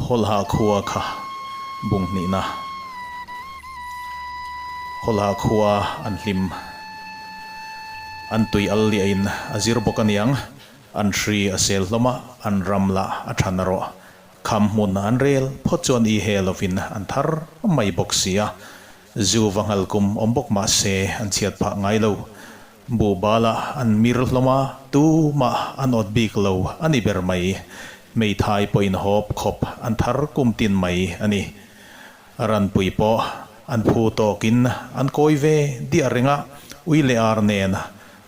Hawlha khua kha bung hnihna. Hawlha khua an hlim. An tui al liahin a zir bawk aniang. An hri a sel hlawm a, an ram lah a tha narawh. Kham hmun an rel phawt chuan i he lovin an thar mai bawk si a. Zu va nghal kum awm bawk mah se an chhiat phah ngai lo. Buh balah an mir hlawm a, tumah an awt bik lo a ni ber mai. Hmeithai pawhin hawp khawp an thar kum tin mai a ni. Ranpui pawh an phu tawkin an kawi ve diah reng a, ui leh ar nen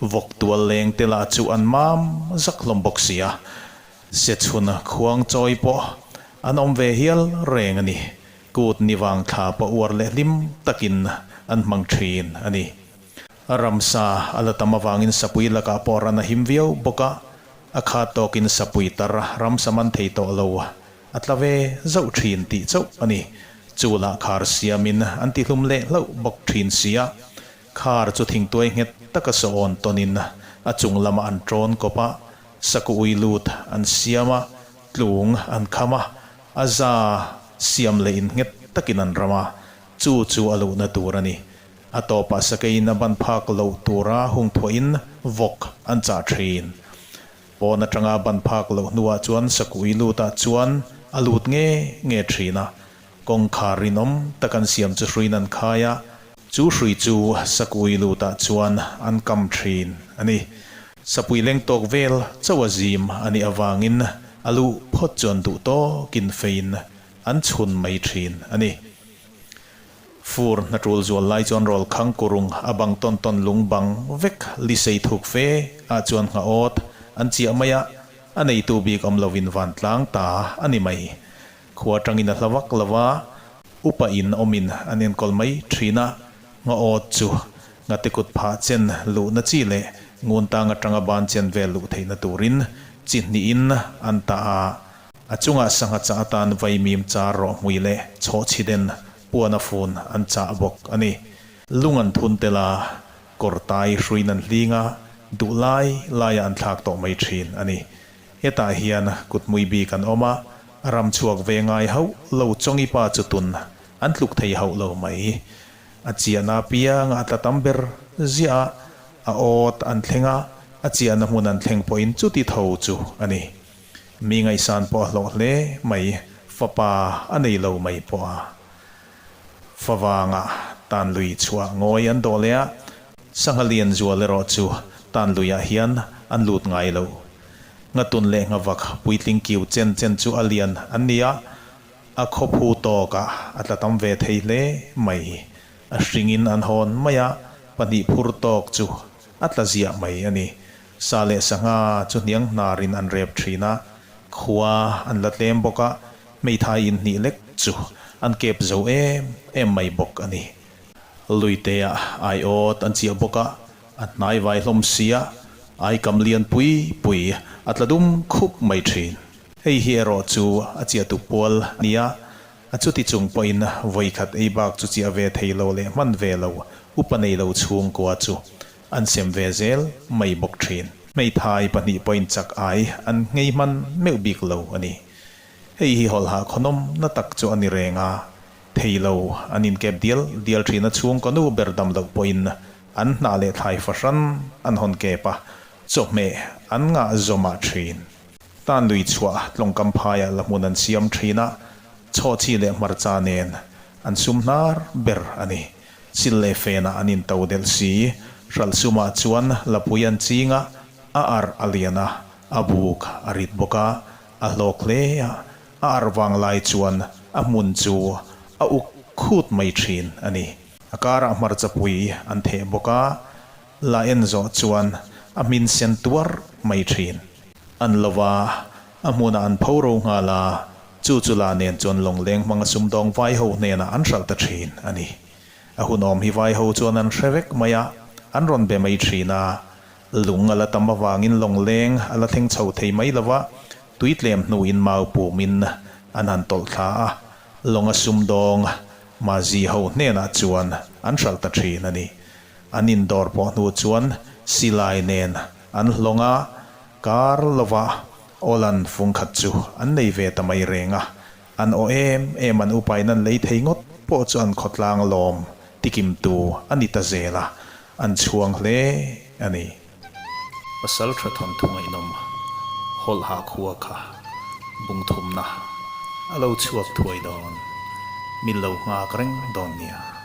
vawk tual leng te lah chu an mam zak hlawm bawk si a. Sechhun khuang chawi pawh an awm ve hial reng a ni. Kut ni vang thla pawh uar leh hlim takin an hmang thin a ni. Ramsa a la tam avangin sapui lakah pawh ran a him viau bawk a, a khat tawkin sapui tar ramsa man thei tawh lo a tla ve zauh thin tih chauh a ni. Chu lah khar siamin an tihlum leh hlauh bawk thin si a, khar chu thingtuai nghet taka sawn tawnin a chung lamah an tawn kawp a, saku ui lut an siam a, tlung an kham a, a za siam leh in nghet takin an ram a, chu chu a luhna tur a ni. A tawpah sakeiin a ban phak loh tura hung thuahin vawk an chah thin. Pawn atanga ban phak loh hnuah chuan sakui lutah chuan a lut nge nge thin a. Kawngkhar rinawm tak an siam chu hruiin an khai a, chu hrui chu sakui lutah chuan an kam thin a ni. Sapui leng tawk vel chauh a zim a nih avangin a luh phawt chuan duh tawkin feiin an chhun mai thin a ni. Fur hna tul zual lai chuan rawl khang kurung a bang tawn tawn lung bang vek li sei thuk fe ah chuan ngha awt an chiah mai a, a neitu bik awm lovin vantlang ta a ni mai. Khua tangin a hla vak lo va, upa in awmin an enkawl mai thin a, ngha awt chu ngate kut phah chen luhna chi leh ngun tang atanga ban chen vel luh theihna turin chi hnihin an tah a. A chungah sangha chah atan vaimim char rawh hmui leh chhawhchhi den puan a fun an chah bawk a ni. Lung an thun tel a, kawr tai hruiin an hling a, duh lai laiah an thlak tawh mai thin a ni. Hetah hian kuthmui bik an awm a, a ram chhuak ve ngai hauh lo chawngi pa chu tun an tluk thei hauh lo mai. A chiahna apianga a tla tam ber ziah a, a awt an thleng a, a chiahna hmun an thleng pawhin chuti tho chu a ni. Mi ngaihsan pawh a hlawh hle mai, fapa a nei lo mai pawh a. Favanga tan lui chhuah ngawi an dawh leh a, sangha lian zual erawh chu tan luiah hian an lut ngai lo. Ngatun leh nghavak puitling kiu chen chen chu a lian an ni a, a khawphu tawkah a tla tam ve thei hle mai. A hringin an hawn mai a, pahnih phur tawk chu a tla ziah mai a ni. Sa leh sangha chu hniang hnarin an rep thin a, khua an la tlem bawk a, hmeithai inhnih lek chu an kep zo em em mai bawk a ni. Luitea aiawt an chiah bawk a, a hnai vai hlawm sia, aikam lian pui pui a tla dum khup mai thin. Hei hi erawh chu a chiahtu pual a ni a, a chuti chung pawhin vawikhat ei bak chu chiah ve thei lo leh hman ve lo upa nei lo chhungkua chu An sem ve zel mai bawk thin. Hmeithai pahnih pawhin chak ai an nghei hman meuh bik lo a ni. Hei hi hawlhah khawnawm na tak chu a ni reng a, thei lo an inkep dial dial thin a chhungkaw nu ber dam loh pawhin an hnah leh thlai fahran an hawn kep a, chawhmeh an ngah zawmah thin. Tan lui chhuah tlawngkam phaiah la hmun an siam thin a, chhawchhi leh hmarcha nen an sum hnar ber a ni. Chil leh fenah an into delh si. Hralhsumah chuan lapui an ching a, a arh a lian a, a buk a rit bawk a, a hlawk hle a, a arh vang lai chuan a hmun chu a uk khut mai thin a ni. A karah hmarchapui an theh bawk a, la en zawh chuan a hmin sen tuar mai thin. An lo va, a hmunah an pho ro nghal a, chu chu la nen chuan lawngleng hmanga sumdawng vai ho hnenah an hralh ta thin a ni. A hunawm hi vai ho chuan an hre vek mai a, an rawn be mai thin a. Lung a la tam avangin lawngleng a la thleng chho thei mai lo va, tui tlem hnuin mau pumin an han tawlh thla a, lawnga sumdawng Mazi ho hnenah chuan an hralh ta thin a ni. An indawr pawh hnu chuan silai nen an hlawng a, kar lova Awlan fung khat chu an nei ve ta mai reng a. An aw em em an upain an lei thei ngawt pawh chu an khawtlang lawm tikimtu a ni ta zel a, an chhuang hle a ni. Pasal tha thawnthu ngaihnawm hawlha khua kha bungthumna a lo chhuak thuai dawn, min lo nghak reng dawn nia.